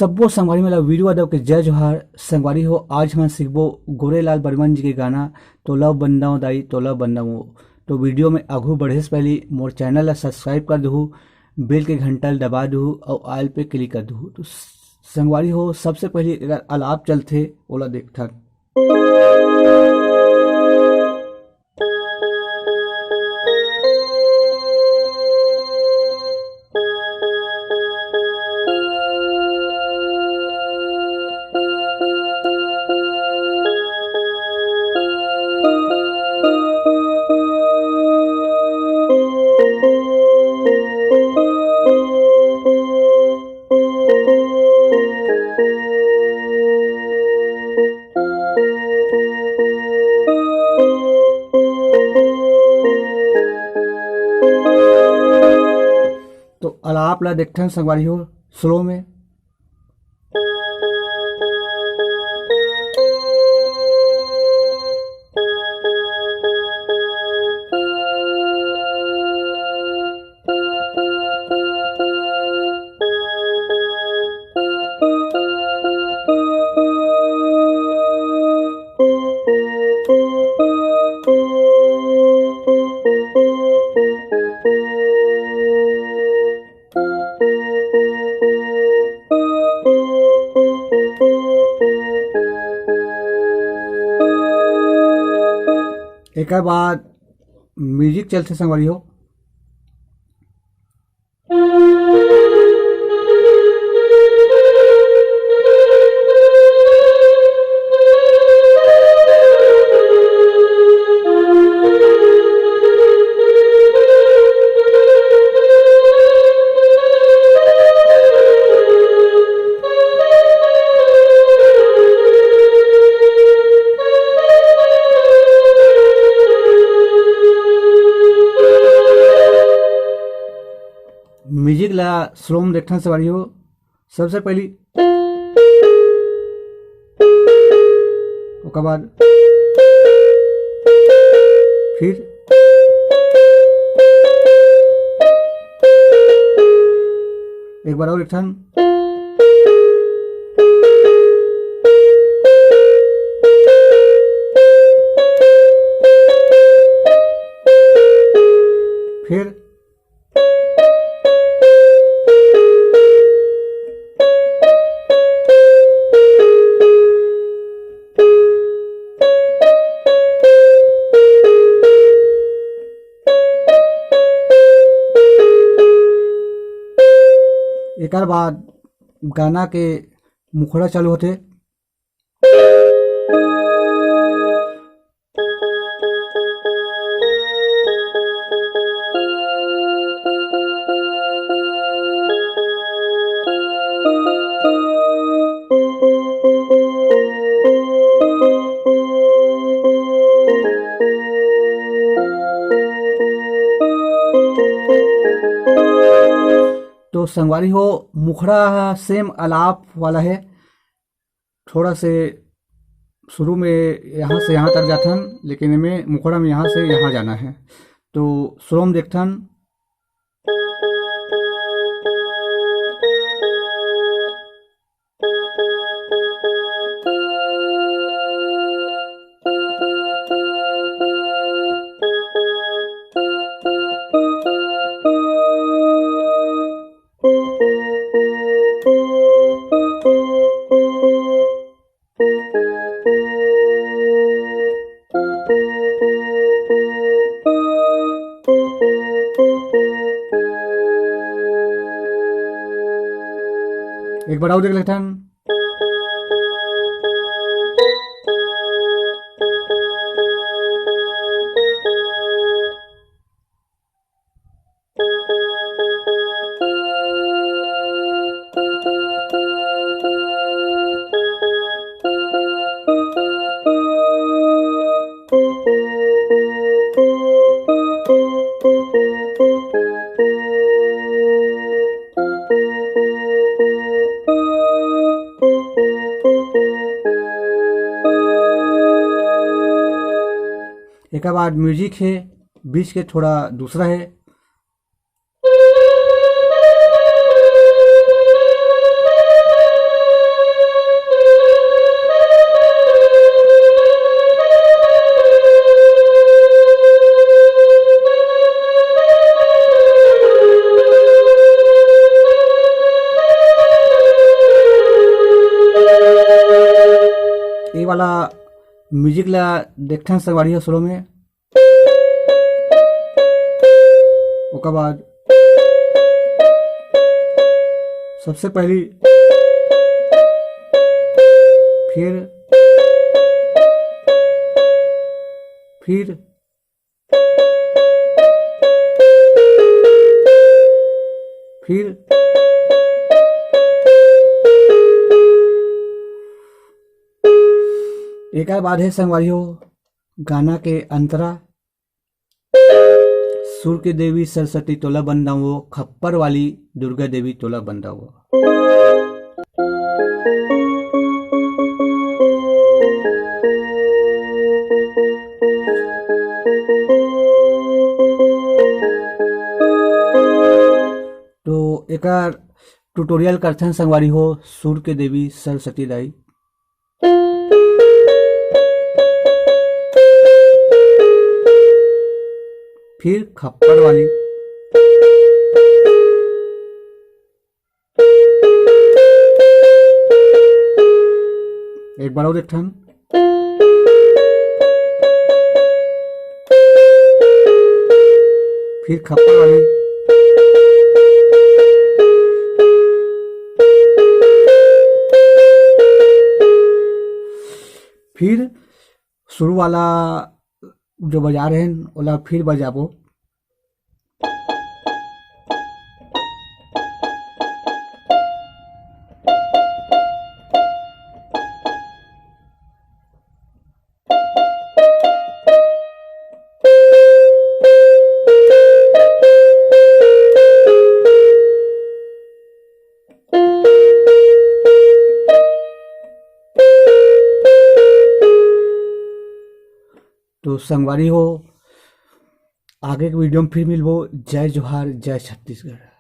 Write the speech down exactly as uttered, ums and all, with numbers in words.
तब्बो संगवारी मन ला वीरू यादव के जय जोहार। संगवारी हो, आज हमन सीखबो गोरेलाल बर्मन जी के गाना तोला बंदाओ दाई, तोला बंदाओ। तो वीडियो में आगू बढ़े से पहले मोर चैनल ला सब्सक्राइब कर दहू, बेल के घंटा ला दबा दहू और ऑल पे क्लिक कर दहू। तो संगवारी हो, सबसे पहले एकर अलाप चलथे, ओला देखथन। तो अलाप ला देखथन संगवारी हो, स्लो में। एकर बाद म्यूजिक चलथे संगवारी हो। म्यूजिक ला स्लो में देखथन संगवारी हो। सबसे पहली, ओकर बाद फिर एक बार और एक ठन। फिर एकर बाद गाना के मुखड़ा चालू होथे। तो संगवारी हो, मुखड़ा ह सेम अलाप वाला है। थोड़ा से शुरू में यहाँ से यहाँ तक जाथन, लेकिन एमे मुखड़ा में यहाँ से यहाँ जाना है। तो स्लो में देखथन। एक बार और देख लेथन। एकर बाद म्यूजिक है, बीच के थोड़ा दूसरा है। ये वाला म्यूजिक ला देखथन संगवारी हो, स्लो में। ओकर बाद सबसे पहली, फिर, फिर, फिर एकर बाद है संगवारी हो गाना के अंतरा। सुर के देवी सरस्वती तोला बंदावो, खप्पर वाली दुर्गा देवी तोला बंदावो। तो एकर ट्यूटोरियल करथन संगवारी हो, सुर के देवी सरस्वती दाई। फिर खप्पर वाली। एक बार और एक ठन। फिर खप्पर वाली। फिर शुरू वाला जो बजा रहे हैं, ओला फिर बजाबो। तो संगवारी हो, आगे के वीडियो में फिर मिलबो। जय जोहार, जय छत्तीसगढ़।